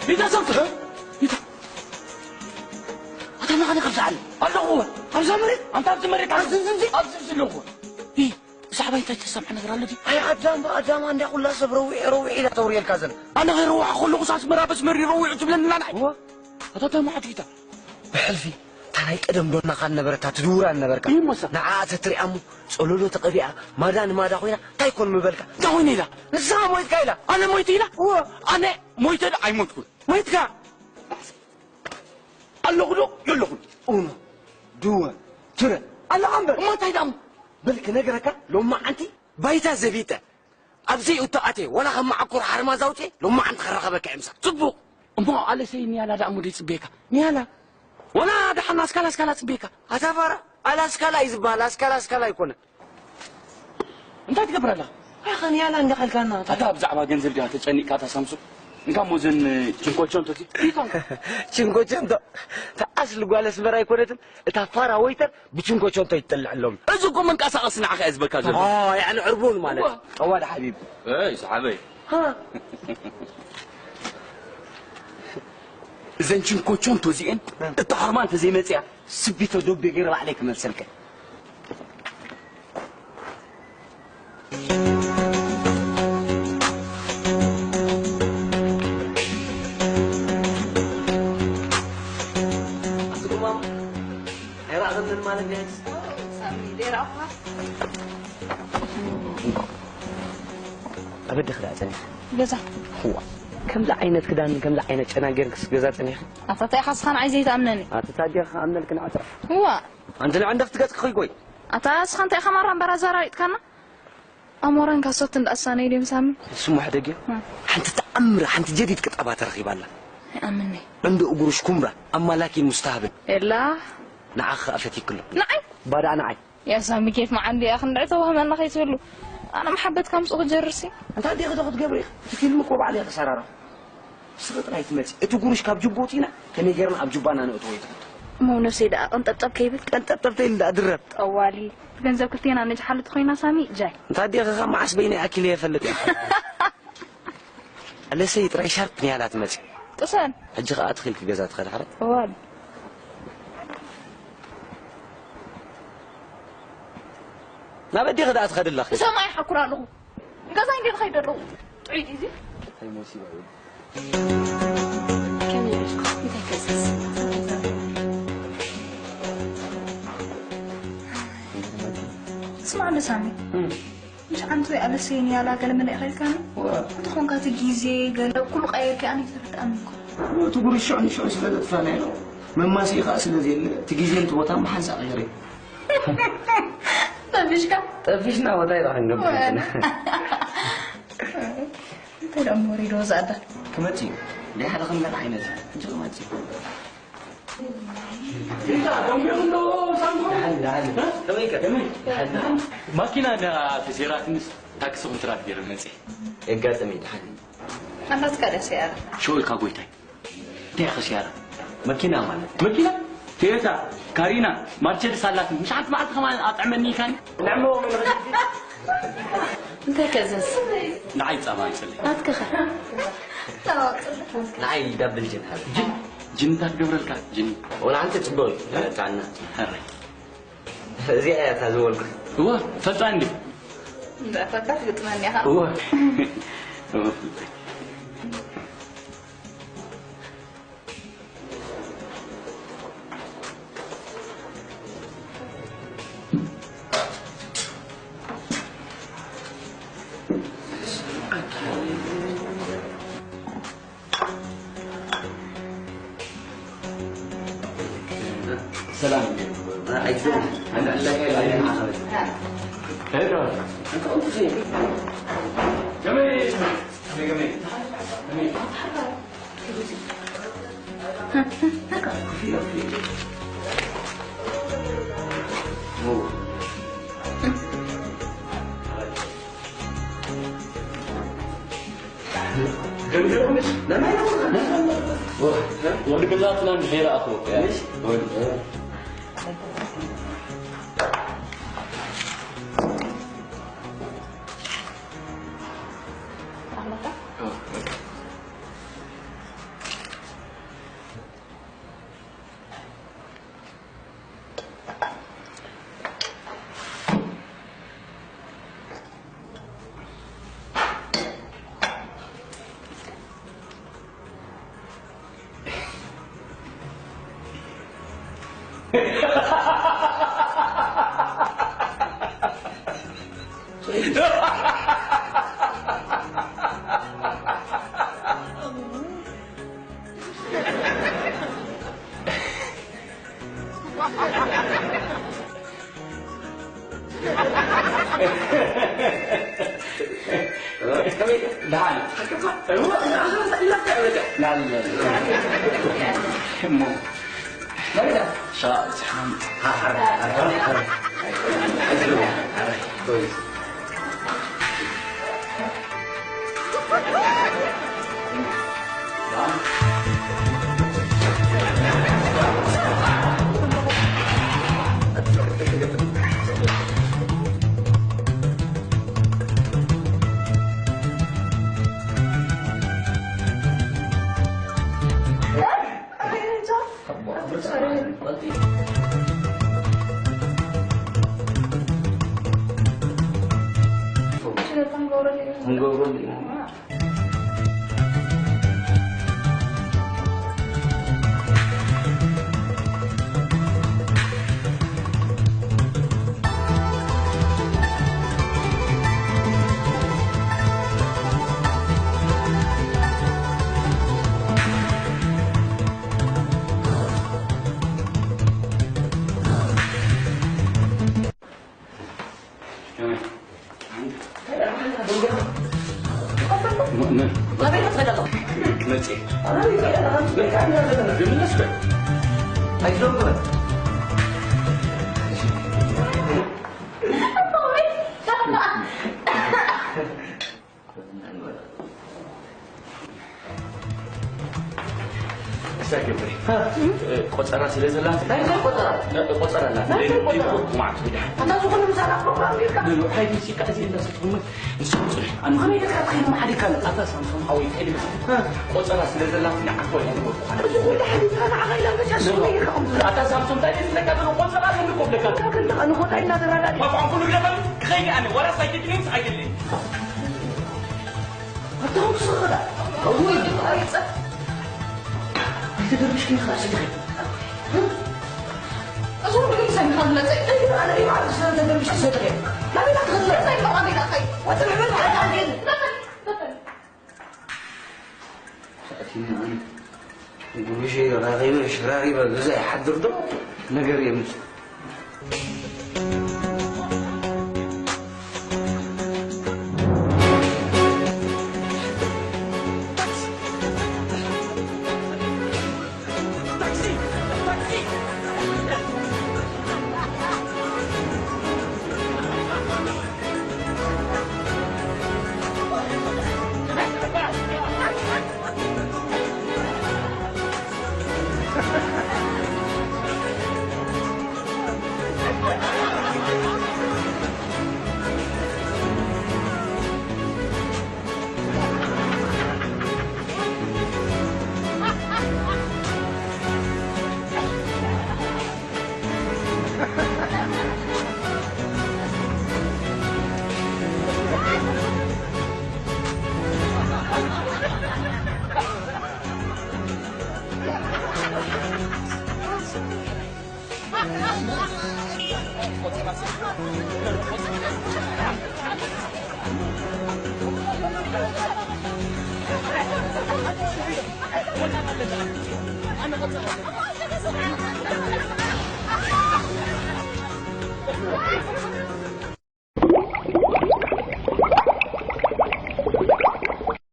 ቢታ ሰምተ ቢታ ኣታ ማኸነ ከብዛዓኒ ኣለኹ። ኣብዛ መሬት ኣንታ ኣብዚ መሬት ኣብዚ ኣብዚ ኣብዚ ኣብዚ ኣለኹ። ይ ብዛዕባ እንታይ ተሰምዐ ነገር ኣሎ ድዩ? ኣይ ኣዳም ብኣዳም እንዳ ኩላ ሰብ ረዊዕ ረዊዕ ኢላ ተውርየልካ ዘላ። ኣነ ከይረዋዕ ከለኹ ሳስ መራበስ መሪ ረዊዕ ትብለኒ ኣላ ንዓይ። እወ። ኣታ ዳማ ዓዲ ቢታ። ብሕልፊ እታ ናይ ቀደም ዶናኻ ነበረታ ትድውራ ነበርካ። ይመሳ። ንዓኣ ተትሪኣ እሞ ጸሎሎ ተቐቢኣ ማዳ ንማዳ ኮይና እንታይ ኮን ምበልካ? እንታይ ኮይነ ኢላ? ንስኻ ሞይትካ ኢላ። ኣነ ሞይተ ኢላ? እወ። ኣነ ሞይተ ዶ ኣይሞትኩን? ሞይትካ። ኣለኹ ዶ የለኹን? ኡኖ፣ ድወ፣ ትረ። ኣለኻ እምበር። እሞ እንታይ ደኣ እሞ? በል ክነግረካ፣ ሎማዓንቲ ባይታ ዘቢጠ። ኣብ ዘይእቶ ኣትየ፣ ዋላ ካብ መዓኮር ሓርማዝ ኣውፅየ፣ ሎማዓንቲ ክረኸበካ እየ ምሳኻ። ፅቡቕ። እሞ ኣለሰይ ንያላ ደኣ እሞ ደይፅበየካ? ንያላ? ዋላ ደሓን ኣስካላ ኣስካላ ፅበየካ? ኣታ ፋራ፣ ኣላ ኣስካላ እዩ ዝበሃል፣ ኣስካላ ኣስካላ ኣይኮነን። እንታይ ትገብር ኣለኻ? ኣኸ ንያላ እንዳኸልካና። ኣታ ብዛዕባ ገንዘብ ዲኻ ተጨኒቕካ ኣታ ሳምሱ? እንካ እሞ እዘን ችንኮቸንቶ እቲ ሪቶም። ችንኮቸንቶ። እታ ኣስሊ ጓል ኣስመራ ኣይኮነትን። እታ ፋራ ወይተር ብችንኮቸንቶ ይትጥልዕ ኣሎም። እዚ እኮ መንቀሳቐሲ ንዓኻ እየ ዝበካ ዘሎ። ኦ፣ ያዕኒ ዕርቡን ማለት። እዋ። ጠዋል ሓቢብ። እይ፣ ሰሓበይ። ሃ። እዘን ችንኮቸንቶ እዚኤን እታ ኸርማ እንተዘይመጽያ ስቢቶ ዶቤ ገይረ ባዕለይ ክመልሰልከ። ኣቲ ጉማማ፣ ኣይረኣኽንን ማለት ድያ? ሳሚ፣ ደይረኣኹኻ? ኣብ ኣደኺ ደኣ ጸኒሕኪ? ገዛ። እዋ፣ ከምዚ ዓይነት ክዳን፣ ከምዚ ዓይነት ጨና ጌርክስ ገዛ ጸኒሕኪ? ኣታ እንታይ ኢኻ እስኻ ንዓይ ዘይትኣምነኒ? ኣቲ ታዲያ ክኣምነልኪ ንዓ ጥራሕ። እዋ። ኣንቲ ንዓ እንደ ክትገጽ ክኺጎይ። ኣታ እስኻ እንታይ ኢኻ ማራ እምበር ኣዘራሪጥካና? ኣሞራን ካሶትን ደኣ ሳነይ ድዮም ሳሚ? ስሙ ሕደግዮ። እ። ሓንቲ ተኣምር፣ ሓንቲ ጀዲድ ቅጣባ ተረኺባላ። ኣይኣምንኒ። ዕንዶ እግሩ ሽኩምራ፣ ኣማላኪን ሙስተሃብን። ኤላ። ንዓኺ ኸኣ ፈቲክሎ። ንዓይ? ባዳ ንዓይ። ያ ሳሚ ኬፍ መዓንዲ እያ ክንድዒ ተዋህመና ከይትብሉ። ኣነ መሓበትካ ምስኡ ክጀርሲ። እንታይ ዲኺ ዶ ክትገብሪ ኢኺ? እቲ ፊልም እኮ ባዕለይ ክሰራርሖ። ንስኺ ጥራይ ትመጺ። እቲ ጉሩሽ ካብ ጅቡቲ ኢና፣ ከመይ ጌርና ኣብ ጅባና ነእትዎ እዩ ትብሉ። እሞ ነብሰይ ደኣ ቀንጠብጠብ ከይብል? ቀንጠብጠብ ተይል ደኣ ድረብ። ጠዋሊ፣ ብገንዘብ ክልቴና ነጅሓሉ ተኾይና ሳሚ፣ ጃይ። እንታይ ዲኺ ኸ መዓስ በይነይ ኣኪለ የፈልጥ እየ። ኣለሰይ ጥራይ ሻርፕ ንያላ ትመጺ። ቅሰን። ሕጂ ኸኣ ትኺልኪ ገዛ ትኸድ ሓረት። ጠዋሊ። ናብ ኣዴኺ ደኣ ትኸዲ ኣለኺ። ንሰማይ ይሓኩር ኣለኹ። ገዛይ እንድየ ዝኸይድ ኣለኹ። ጥዑይ ድዩ እዚ? እንታይ ሞሲባ እዩ? ከመይ ኢልካ? እንታይ ከዝስ? ስማዕ ዶ ሳሚ። እም። ምሽ ዓንቱ ኣለሰይ ንያላ ገለ መለ ኢኻ ኢልካኒ? ዋ። እንተኾንካ እቲ ግዜ ገለ ኩሉ ቀየርኪ ኣነ ይተረድኣኒ እኮ። እቲ ጉሩሽ ሽዑ ንሽዑ ስለ ዘጥፋናዮ፣ መማስኢ ኸኣ ስለ ዘየለ፣ እቲ ግዜን እቲ ቦታን ብሓንሳእ ቀይረ። ጠፊሽካ? ጠፊሽና ቦታ ኢና ክንገብር ወላ። እንታይ ደኣ እሞ ወሪዶ ዝኣዳ? ክመጽእ እዩ። ደይ ሓደ ከም ገለ ዓይነት እዩ። ሕጂ ክመጽእ እዩ። ሪታ፣ ደንጉዩ ኣሎ ሳምሶን። ደሓን፣ ደሓን። እ? ከመይ ከ? ከመይ? ደሓን፣ ደሓን። ማኪና እንዳ ተሰይራትንስ ታክሲ ኮንትራት ገይረ መጽእ። የጋጥም እዩ፣ ደሓን። ኣላትካ ድያ ሰያራ? ሽዑ ኢልካ ጎይታይ። እንታይ ኢኻ ሰያራ? መኪና ማለት። መኪና? ቶዮታ፣ ካሪና፣ ማርቸዲስ ኣላትኒ። ምሽ ሓንቲ መዓልቲ ከማን ኣጥዕመኒ ኢልካኒ? ንዕሞ መን እንታይ ከዘዝ? ንዓይ ጻማ ይጽልይ። ኣትከኸ? ንዓይ ዳብል ጅን ሃብ። ጅን? ጅን እንታይ ትገብረልካ? ጅን? ወላ ሓንቲ ጽቡቕ እዩ። ጥዕና። ሕራይ። እዚኣ እያ እታ ዝበልኩ። እወ፣ ፈልጣ እንዲ። እንዳ ፈልጣ ትግጥመኒ ኢኻ። እወ። እወ፣ ፈልጣ። ሰላም። ኣይትዘን። ኣንተ ዕላካ የለ፣ ኣይነ ዓኸበት። ሄሎ። ኣንተ ቁንጥዜ። ገመይ። ገመይ፣ ገመይ። ገመይ። ገምገምሽ ለማይ ነው። ወዲ ገዛትና እንዲህ ሌላ አቶ ወዲ ደሓን። እሞ። ሸዋ ብፅሓን። እሳ ገብሪ። እ፣ ቆጸራ ስለ ዘላት። ናይ እንታይ ቆጸራ? እ፣ ቆጸራ ኣላት። ናይ እንታይ ቆጸራ? ሪፖርት ማዕት ቢዳ። ኣታ ዝኾነ ምሳና ፕሮግራም ጌርካ። ኖ፣ ኖ፣ ሓይዲ ሲካ እዚ እንዳ ሰጥኩሞ። ንሱ ጽሪ። ኣነ ከመይ ጌርካ ትኸይድ መሓዲካ ኣለ? ኣታ ሳምሶን ሓወይ፣ ከይድ። እ። ቆጸራ ስለ ዘላት ንዓኮ ይሄን ወጥታ። እዚ ኩሉ ሓዲካ ንዓኻ ኢላ መጫሽ ከመይ ጌርካ ከምዚ? ኣታ ሳምሶን፣ እንታይ ደስ ለካ ዘሎ ቆጸራ ኣለኒ እኮ ብለካ። ክንደኻ ንኾታ ኢና ተራዳዲ። ማቋም ኩሉ ግደፈ፣ ክኸይድ ኣነ፣ ወላ ሳይክል ድሪምስ ኣይደለይ። ኣታውም ስኽዳ። እውይ፣ ኣይጸ-፣ ኣይተደርብሽ ግን ኸዓ ስድሪ። እዞም ግን ሰሚኻ ዝመጸ፣ እንታይ ግን ኣነ ይባል ስለ ተደርብሽ ሰድሪ። ናበይ ትኸድ? እንታይ ኢልካ ኣነ ኢልካ? ወጥሪ ብል ሓታ ግን። ኣቲኒ ኣነ። ጉብሽ ራኺበ፣ ሽራሪበ፣ ገዛ ይሓድር ዶ? ነገር የምጽእ።